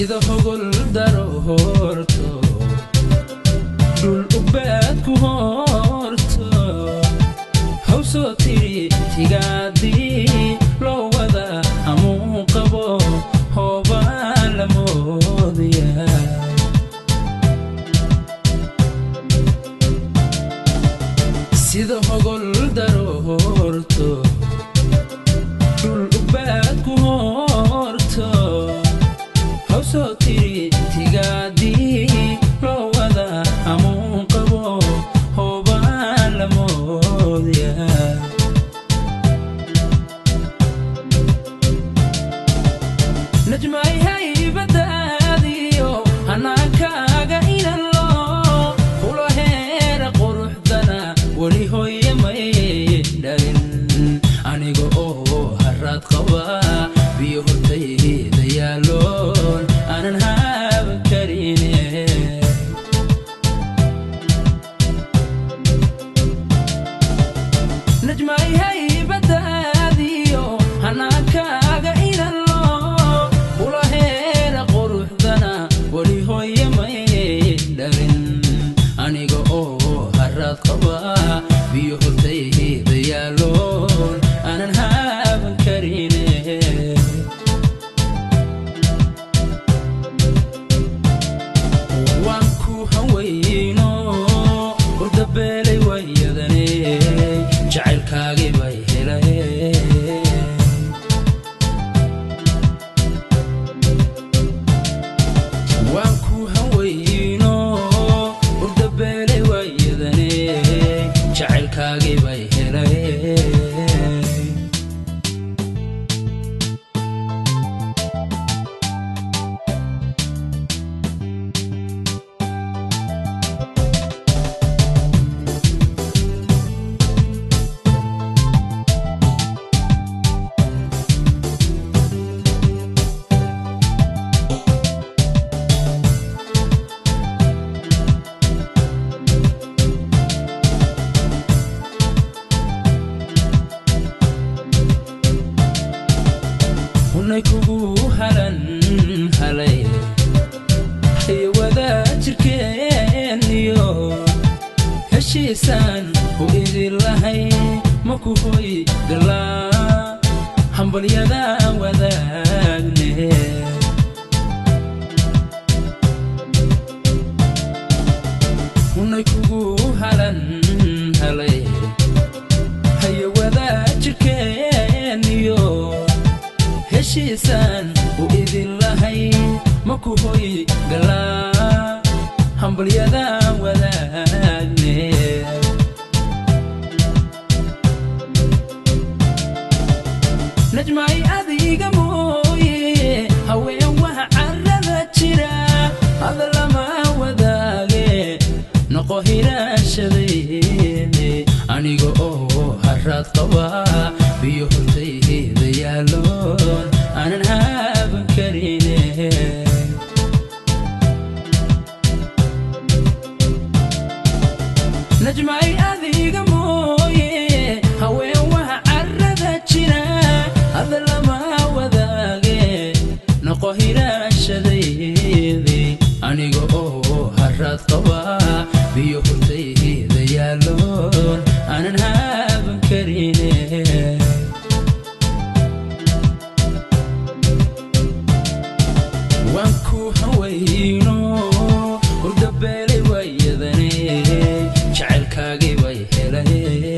Sida hogol daroorto dhul ubaad ku horto hawsoo tiri tigaadii loo wada hamuu qabo hoobaa la moodaya. Sida hogol daroorto dhul ubaad ku horto hawsoo tiri tigaadii loo wada hamuu qabo hoobaa la moodaya. Najmay haybadaadiyo hanaankaaga inan loo kula heera quruxdana weli hooye may dhalin. Aniga oo haraad qaba biyo hortayda yaaloon aanan haaban karine. Najmay haybadaadiyo hanaankaaga inan loo kula heera quruxdana weli hooye may dhalin. Aniga oo haraad qaba biyo hortayda yaaloon aanan haaban karine. Waan ku hanweyno hurdabeelay wayadane jacaylkaagii bay helay. Waan ku hanweyno hurdabeelay wayadane jacaylkaagii bay helay. Hunay kugu halan halay iyo wadaajirkeeniyo heshiisaan u idin lahay ma ku hoy galaa hambalyadaan wadaagne. Hunay kugu halan halay hayo wadaajirkeeniyo heshiisaan u idin lahay ma ku hoy galaa hambalyadaan wadaagne. Najmay adiga mooye haween waxa carrada jira hadalama wadaage noqo hiraashadayne. Aniga oo haraad qaba biyo hortayda yaaloon aanan haaban karine. Najmay adiga mooye haween waxa carrada jira hadalama wadaage noqo hiraashadayde. Aniga oo haraad qaba biyo hortayda yaaloon aanan haaban karine. Waan ku hanweyno hurdabeelay wayadane jacaylkaagii bay helay.